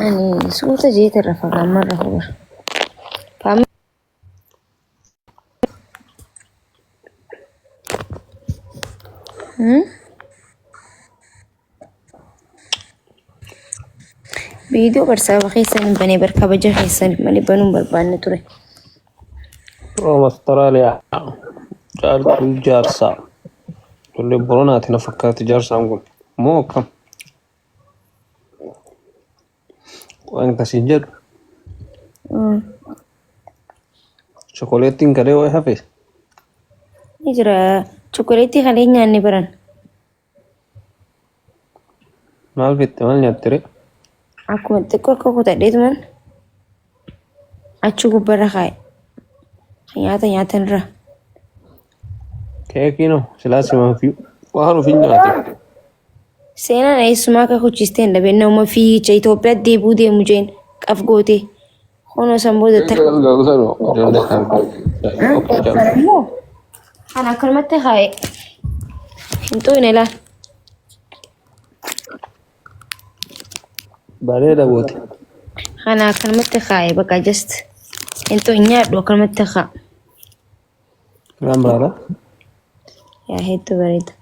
Ani suuta jeeta rafa gaamma rafa bara. Faami Viidiyoo bar sababa keessan hin banee bar kabaja keessan malee banuu hin barbaanne ture. From Australia. Caaltuu jaarsaa. Ijoollee Boronaati na fakkaatti jaarsaan kun. Moo akkam? Waan akkasiin jedhu. Chokoleettiin kalee wayi hafe. Ni jira chokoleettii kalee nyaanne baran. Maal fitte maal nyaatte ree? Akkuma xiqqoo akka kutadheetuman achi gubbarra kaa'e. Nyaata nyaatanirra. Keekii noo silaa simaan fi waan ofii nyaate. Seenaan eessumaa akka kuchistee hin dhabeen nama fiigicha Itoophiyaatti deebi'uu deemu jeen qaf gootee. Kunoo san booda ta. Immoo kan akkanumatti kaa'e hin xuyne laal. Bareeda goote. Kana akkanumatti kaa'e bakka just hin xuyn nyaadhu akkanumatti kaa'a. Waan baala. Yaa hedduu bareeda.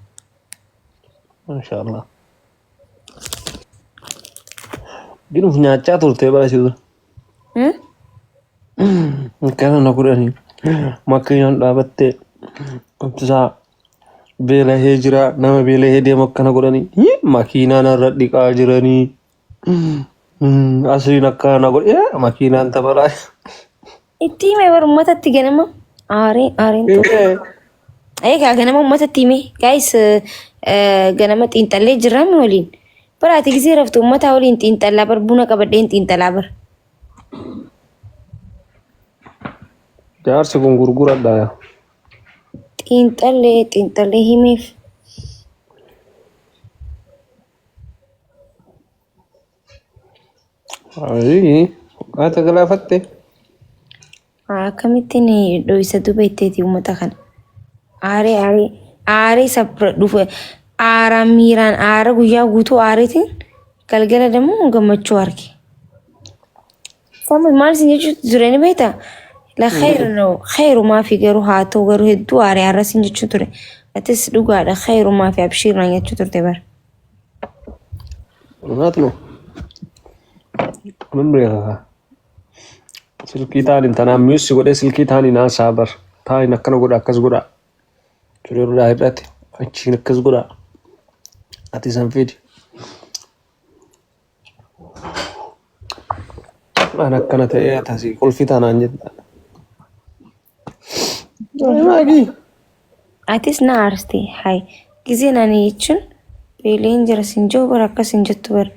Maashaallah. Ginuuf nyaachaa turte bara si dura. Akkana na godhanii makiinaan dhaabattee ibsaa beelahee jira nama beelahee deemu akkana godhanii makiinaa narra dhiqaa jiranii asliin akkana na godhe makiinaan tabalaa. Itti hime bar uummatatti ganama aaree aareen ture. Egaa ganama uummatatti hime guys ganama xiinxallee jirra mi waliin. Bara ati gisee raftu uummataa waliin xiinxallaa bar buna qabadheen xiinxalaa bar. Jaarsi kun gurguradha. Xiinxallee xiinxallee himeef. Ayii, haata galaafatte. Akkamittiin dhoysa duuba itteeti uummata kana. Aaree aaree aaree isa bira dhufe aara miiraan aara guyyaa guutuu aareetiin galgala dammoo gammachuu arge. Samu maal isin jechuutti ture ni beektaa? La khayru khayrumaa fi garuu haa ta'u garuu hedduu aaree aara isin jechuu ture. Atis dhugaadha khayrumaa fi abshiir naan jechuu turte bara. Dhugaat moo? Min beeka. Silkii taaniin tanaan miussi godhee silkii taaniin haasaa bar. Taaniin akkana godha akkas godha. Turee irraa hir'ate achiin akkas godha. Ati san fidi. Waan akkana ta'ee ati asii qulfii taanaan jetta. Maagii. Atis na aarste hay gizeen ani jechuun beeleen jira sin jiru bara akkas hin jettu bara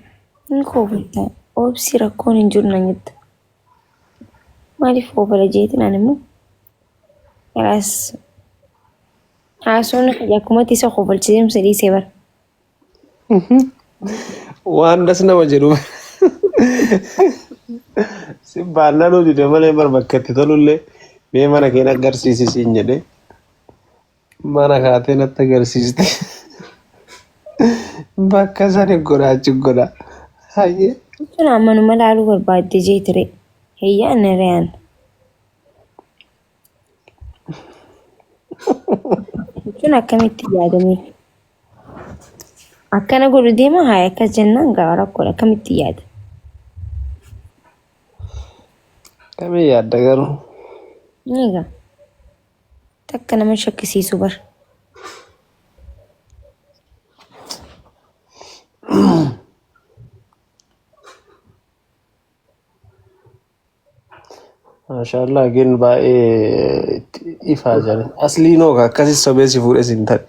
hin koofalta obsi rakkoon hin jiru nan jetta maaliif koofala jeetiin ani immoo kalaas haasawni kiyya akkumatti isa koofalchiseemsa dhiisee bara. Waan das nama jedhu. Si baannanuu dide malee bar bakka itti tolullee mee mana kee na agarsiisi siin jedhe mana kaatee natti agarsiiste. Bakka sani godha achi godha. Hayyee. Jechuun ammanuma laaluu barbaadde jeetire heyyaan riyaan. Jechuun akkamitti yaadamee? Akkana godhu deema haa akkas jennaan gaa rakkoodha akkamitti yaada? Kamii yaadda garuu? Egaa takka nama shakkisiisu bar. Maashaallah gin baay'ee itti ifaa jira. Aslii noo akkasi sobee si fuudhee sin ta'e.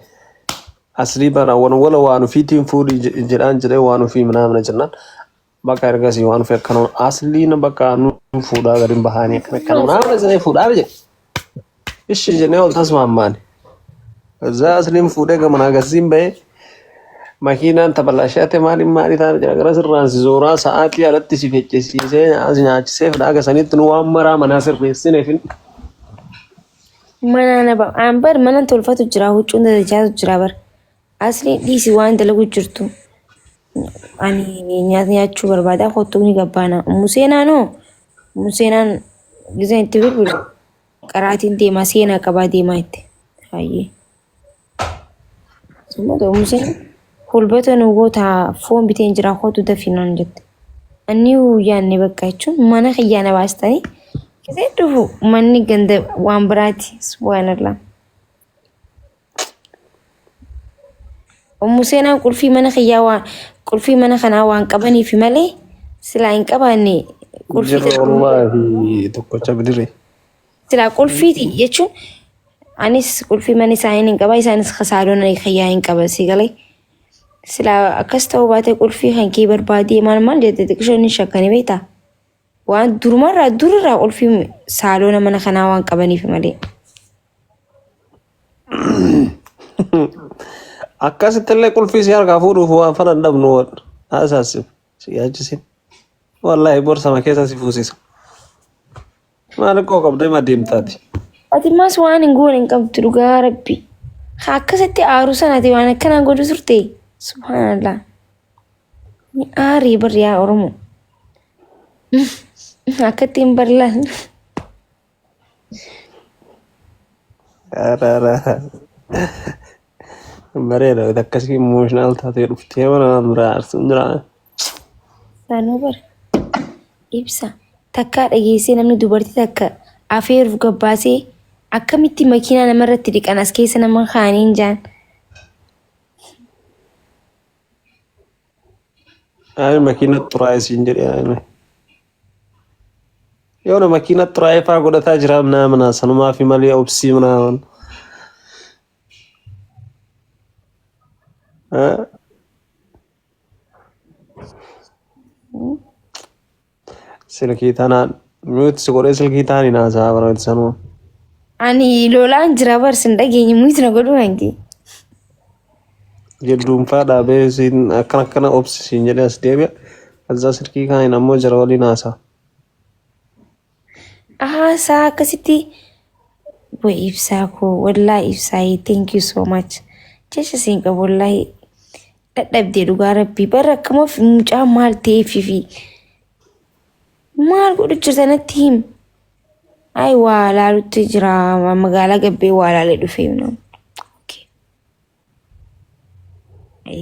Aslii bara wan wala waan ofiitiin fuudhi jedhaan jedhee waan ofii minaamina jennaan. Bakka ergasii waan ofii akkana asliin bakka nu fuudhaa gadi hin bahaanii akkana akkana minaamina jedhee fuudhaa jedhe. Ishi jennee ol tasmaammaani. Kaza asliin fuudhee gamanaa gasiin bahee makiinaan tabalashate maaliin maalii taana jira gara sirraan si zooraa sa'aatii alatti si feccisiisee as nyaachisee fidhaa gasanitti nu waan maraa manaa sirreessineef hin Mana na ba aan bar mana tolfatu jira huccuun dadachaatu jira bar. Asliin dhiisi waan dalagu jirtu. Ani nyaata nyaachuu barbaada kottuu ni gabbaana. Museenaan hoo Museenaan giseen itti bilbilu qaraatiin deemaa seenaa qabaa deemaa itti. Hayyee. Summa Museen hulbata nu goota foon biteen jira kootu dafii naan jette. Anni yaanne bakka jechuun mana kiyyaa na baastanii gisee dhufu manni ganda waan biraati subhaanallah. Ummu Seenaan qulfii mana kiyyaa waan qulfii mana kanaa waan qabaniif malee silaa hin qabaanne qulfii Jirra oolmaa fi tokkocha bidire. Silaa qulfiiti jechuun anis qulfii mana isaanii hin qaba isaanis kasaadoon kiyyaa hin qaba si galee. Silaa akkas ta'uu baate qulfii kan kee barbaadee maal maal jette xiqqishoon hin shakkani beektaa? Waan durumarraa durirraa qulfii saaloona mana kanaa waan qabaniif malee. Akkasitti illee qulfii si harkaa fuudhuuf waan fala hin dhabnu waan haasaasif si yaachisin. Wallaahi borsama keessa si fuusisa. Maal koo qabdee ma deemtaati? Ati maas waan hin goone hin qabdu dhugaa rabbi. Haa akkasitti aaru sana ati waan akkanaa godhu turte. Subhaanallah. Ni aarii bar yaa Oromoo. Akkatti hin barlaan. Bareeda akkasii emotional taatee dhuftee mana biraa aarsuun jira. Sanuu bara ibsa takkaa dhageessee namni dubartii takka afeeruuf gabbaasee akkamitti makiinaa namarratti dhiqan as keessa nama kaaniin jaan. Ayi makiina xuraa'e siin jedhe ayi. Yoona makiina xuraa'e faa godhataa jira mana sanumaa fi malee obsii mana. Silkii tanaan mute si godhee silkii taaniin haasaa bara sanuma. Ani lolaan jira bar sin dhageenye mute na godhuu hangi. Jedduunfaa dhaabee siin akkana akkana obsi siin jedhee as deebi'a. Kazaa silkii kaaniin ammoo jara waliin haasaa. Ahaa saa akkasitti way ibsaa koo wallaahi ibsaa thank you so much. Jecha siin qabu wallaahi dadhabdee dhugaa rabbii bara akkama mucaa maal ta'eefi fi maal godhu jirta natti him. Ay waa laalutti jira magaalaa gabbee waa laalee dhufee nama. Okay.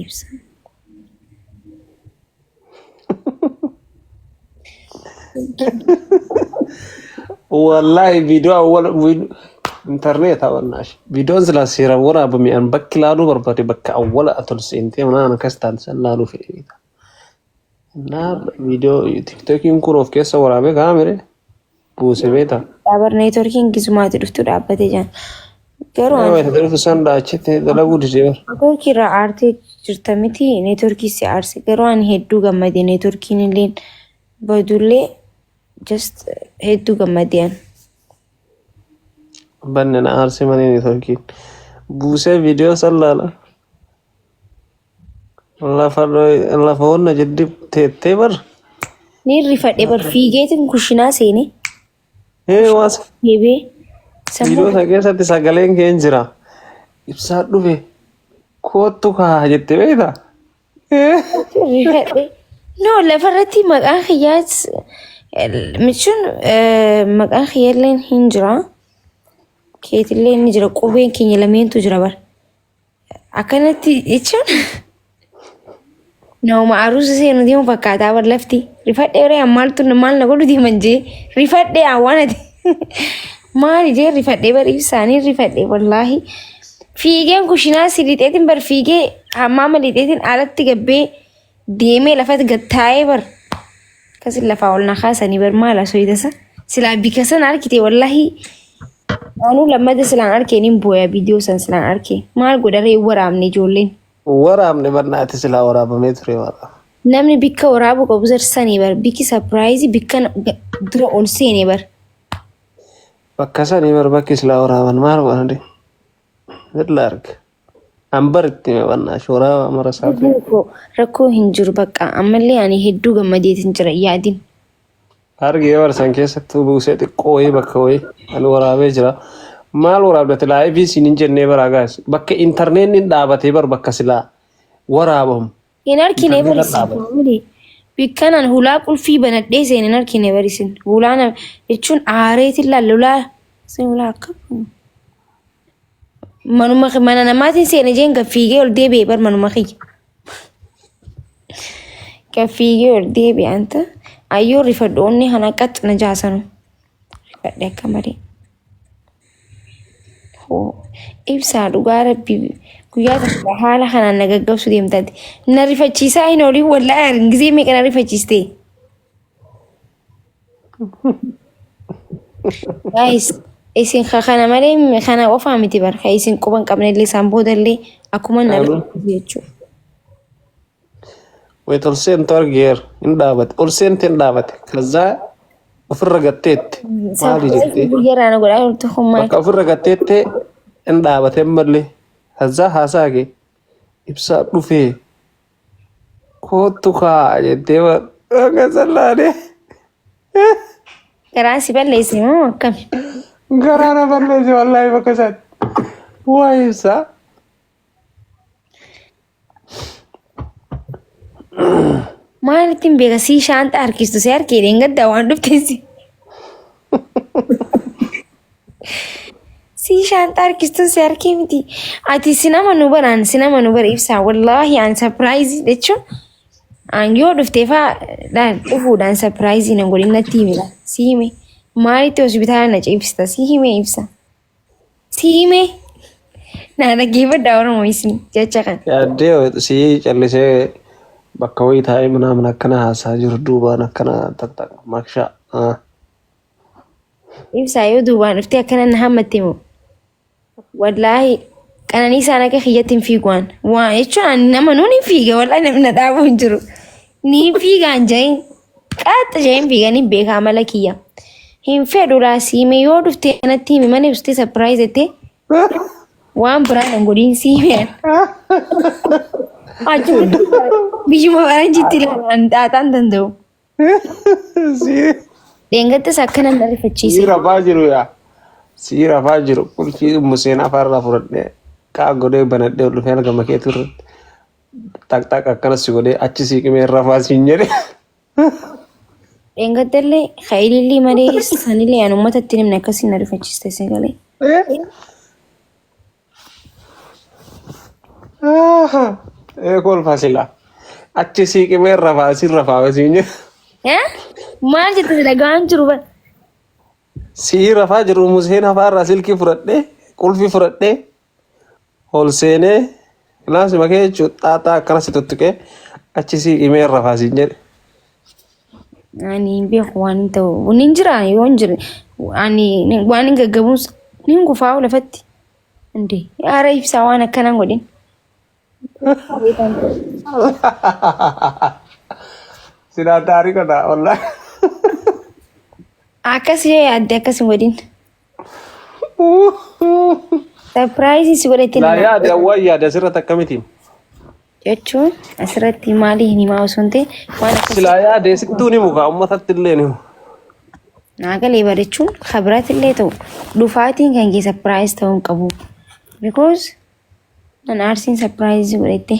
Ibsa. Wallahi viidiyoo awwal intarneet hawannaash. Viidiyoon silaa seeraan waraabame an bakki laaluu barbaade bakka awwala atol seentee manaan akkas taate san laaluu fedhe. Naa viidiyoo tiktookiin kun of keessa waraabee kaa'amire buuse beektaa. Dhaabar neetworkiin gisumaatti dhuftu dhaabbatee jira. Garuu Yoo itti dhufu san achitti dalaguu didee bara. Neetworkii irraa aartee jirta miti neetworkii si aarse garuu ani hedduu gammade neetworkiin illee badullee just hedduu gammade ani. Banne na aarse malee neetworkiin. Buusee viidiyoo san laala. Lafa lafa wanna jedhi teettee bar. Ni rifadhe bar fiigeetiin kushinaa seene Ee waas deebi'ee sammuu viidiyoo sana keessatti sagaleen kee hin jira. Ibsaa dhufe koottu kaa jette beektaa? Ee. rifadhe. No lafarratti maqaan kiyyaas michuun maqaan kiyyallee hin jira. Keetillee ni jira qubeen keenya lameentu jira bar. Akkanatti jechuun nama aruusa seenu deemu fakkaataa bar lafti. Rifadhee ree maaltu maal na godhu deeman jee rifadhee waan ati maali jee rifadhee bar ibsaanii rifadhee wallaahi. Fiigeen kushinaa si lixeetiin bar fiigee hammaama lixeetiin alatti gabbee deemee lafatti gad taa'ee bar. Akkasin lafaa ol na kaasanii bar maal asoo itasa. Silaa bika sana argite wallaahi Anuu lammata silaan arkee nin booya viidiyoo san silaan arkee. Maal godharee hin waraabne ijoolleen. Waraabne barnaati silaa waraabamee ture waraaba. Namni bikka waraabuu qabu sanii bar bikki sapiraayizii bikka dura ol seene bar. Bakka sanii bar bakki silaa waraaban maal godhan de? Sirla arga. An bar itti hime bannaash waraaba mara isaatu. Rakkoo rakkoo hin jiru bakka ammallee ani hedduu gammadeetin jira yaadin. Argee barsan keessattuu buusee xiqqoo wayii bakka wayii ani waraabee jira. Maal waraabdate laayivii siin hin jennee baraa gaas. Bakka intarneetni dhaabatee bar bakka silaa waraabamu. Hin harkine Intalli irra barisin dhaabate. faamilii. Bikkanaan hulaa qulfii banadhee seen hin harkine barisin. Hulaa na jechuun aareetiin laalla hulaa sin hulaa akka manuma mana namaatiin seene jeen gad fiigee ol deebi'e bar manuma kiyya. Gad fiigee ol deebi'e anta ayyoo rifadhu onni kana qax na jaasanu. Rifadhe akka malee. Hoo ibsaa dhugaa rabbi guyyaa tokko haala kanaan na gaggabsu deemtaati. Na rifachiisaa hin oolin wallaahi gizee meeqa na rifachiiste. Guys isin kana malee kana qofaa miti bar ka isin quba hin qabne illee isaan booda illee akkuma na Anu. rifachiise jechuudha. Wait ol seentu argeer hin dhaabate. Ol seente hin dhaabate. Kazaa ofirra gatteette. Maali jettee? Guyyaarraa na godhaa jirtu kun maal? Bakka ofirra gatteette hin dhaabate ammallee. Kazaa haasaa kee ibsaa dhufee kootu kaa jettee akka sallaalee. Garaan si balleesse moo akkami? Garaa na balleesse wallaahi bakka isaatti. Waa ibsaa. Maalitti hin beeka sii shaanxaa harkistu si harkee dheengaddaa waan dhufteessi. Sii shaanxaa harkistuun si harkee miti. Ati si nama nu baraan si nama nu bara ibsaa wallaahi an sapiraayizii jechuun an yoo dhuftee faa laal dhufuudhaan sapiraayizii na godhin natti himila si hime maalitti hospitaala na ciibsita si hime ibsa. Si himee naa dhaggeeffadhaa Oromoo isin jecha kana. Yaaddee si callisee bakka wayii taa'ee minaamin akkana haasaa jiru duubaan akkana tattaqa makshaa. Ibsaa yoo duubaan dhuftee akkana na hammatte moo wallaahi qananiisaan akka kiyyatti hin fiiguan waa jechuun ani nama nuun hin fiiga wallaahi namni na dhaabuu hin jiru ni fiigaan jahin Qaaxxa isheen fiiganii beekaa amala kiyya. Hin fedhu laa siime yoo dhufte natti himi mana ibsitee sapiraayiz jettee waan biraa nan godhiin siime. Achumatti biyyuma faranjiitti ilaalan xaaxaan danda'u. Dheengattis akkana na rifachiise. Sii rafaa jiru yaa. Sii rafaa jiru. Qulfii Museen afaarraa fudhadhee kaa godhee banadhee ol dhufee argama keetu irratti. Xaq xaq akkana si godhee achi sii qimee rafaa siin jedhe. Dheengadallee ka ilillii malee sanillee an uummatatti hin himne akkasiin na rifachiiste sagalee. Ee kolfa sila. Achi sii qimee rafaa siin rafaa siin jedhe. Eh? Maal jette si dhaga'aan jiru bar. Sii rafaa jiru Museen hafaarraa silkii fudhadhee qulfii fudhadhee Ol seenee kilaasii makee jechuun xaaxaa akkana si tuttuqee achi si himee rafaa siin jedhe. Ani hin beeku waan hin ta'u. Ni jira yoo hin jirre ani waan hin gaggabuus ni gufaa lafatti. Indee yaara ibsaa waan akkanaa hin godhin. Silaa taarika ta'a wallaahi. Akkas yoo yaadde akkas hin godhin. Sarpiraayizii si godhetti Laa nama yaade awwaa yaade asirratti akkamitiin? jechuun asirratti maalii hin himaa osoo hin ta'in waan akkasii Silaa yaade sittuu ni muka uummatatti illee ni himu. naa galee barachuun kabiraatti illee ta'u dhufaatiin kan kee sarpiraayiz ta'uu hin qabu. Because nan aarsiin sarpiraayizii godhette.